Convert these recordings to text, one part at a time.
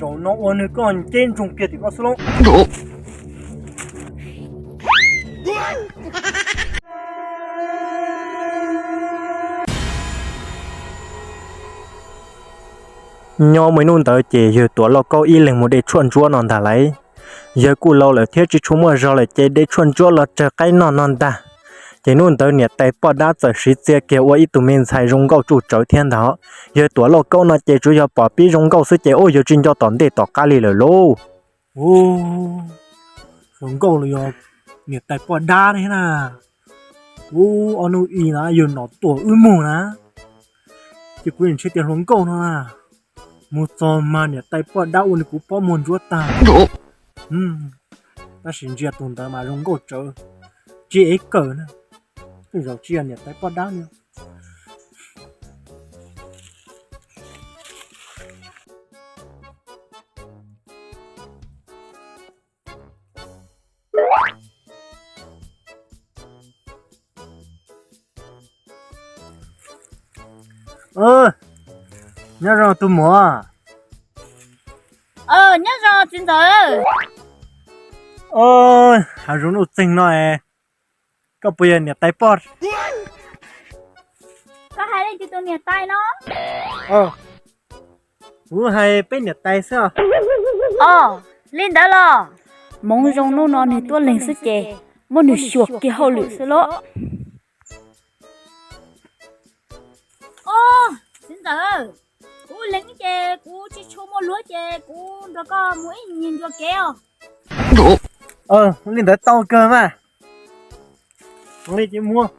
Zaum no ua nws koj nceb ntsoog kiag tim koj xwb lauj. Nyob mus ib hnub ntawd ces yawg Tuam Lauj Kaub ib leeg mus de tshuaj ntsuab no ntag lauj. Yawg kuj laus lawm thiab tsis tshua muaj zog lawm ces de tshuaj ntsuab los tsawg qaib noj no ntag. Ces hnub ntawd niam tais poj dab txawm siv txia kiag ua ib tug me ntxhais zoo nkauj tsuj tsawv thiab ntag. Yawg Tuam Lauj Kaub no ces tsuas yog pom pib zoo nkauj xwb ces ua yawg tsis nco tom ntej tom qab li lawm lauj. Ua, hluas nkauj los yog niam tais poj dab thiab na. Ua, ob hnub ib na yawg nom tuam wb mus na, ces kuv yeej ntshe tias hluas nkauj no na, mus txog mas niam tais poj dab ua li kuv pob muag ntsuab tag. Tab sis ntsia tus ntawd mas zoo nkauj tsawv, tsis ev kawm na, tej zaum tsis yog niam tais poj dab li. Nyob zoo tus muam. Nyob zoo txiv ntxawm. Hav zoov nuj txeeg no es koj puas yog niam tais poj? Koj hais leej twg tus niam tais no? Kuv hais peb niam tais xwb os. Os, li ntawd los. Hmoov zoo hnub no nws tuaj leeg xwb ces muab nws xyuas kiag hauj lwm xwb lauj. Os, txiv ntxawm, kuv leeg ces kuv tsis tshua muaj luag ces kuv nrog koj mus ib nyuag ncua kev os. Li ntawd tau kawg mas. Li ces muab.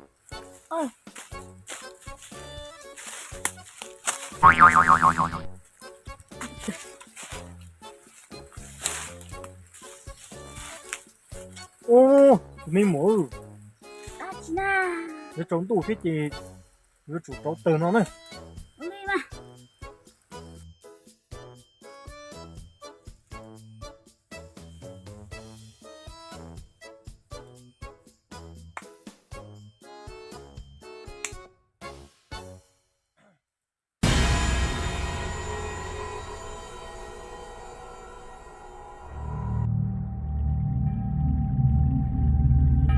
Ub, tus me muam, yuav tsaus ntuj thiab ces yuav tsum rauv taws no na.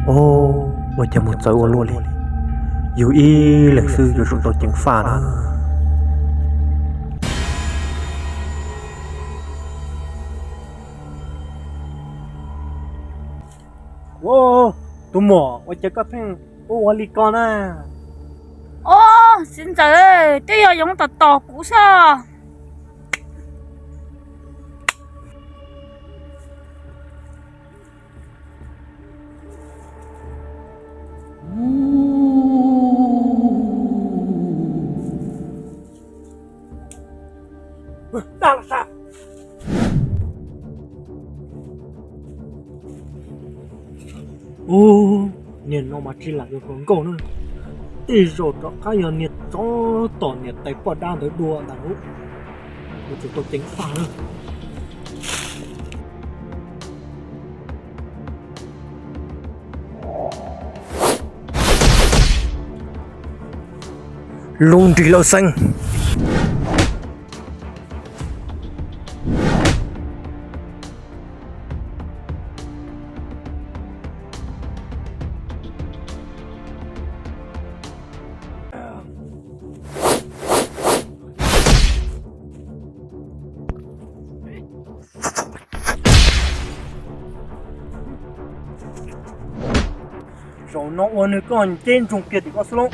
Os, ua cas mus txawv ua luaj li. Yus ib leeg xwb yuav tsum tau ceev faj na. Tus muam, ua cas koj pheej ua ua li ko na? Os, txiv ntxawm, twb yog yoov tom tom kuv xwb. Ub, niag no mas tsis lam yog hluas nkauj na, tej zaum rov qab yog niag tsov tom niam tais poj dab ntawd dua ntag lauj. Yuav tsum tau ceev faj na. Lub nrig lawm xeeb. Zaum no ua nws koj nceb ntsoog kiag tim koj xwb lauj.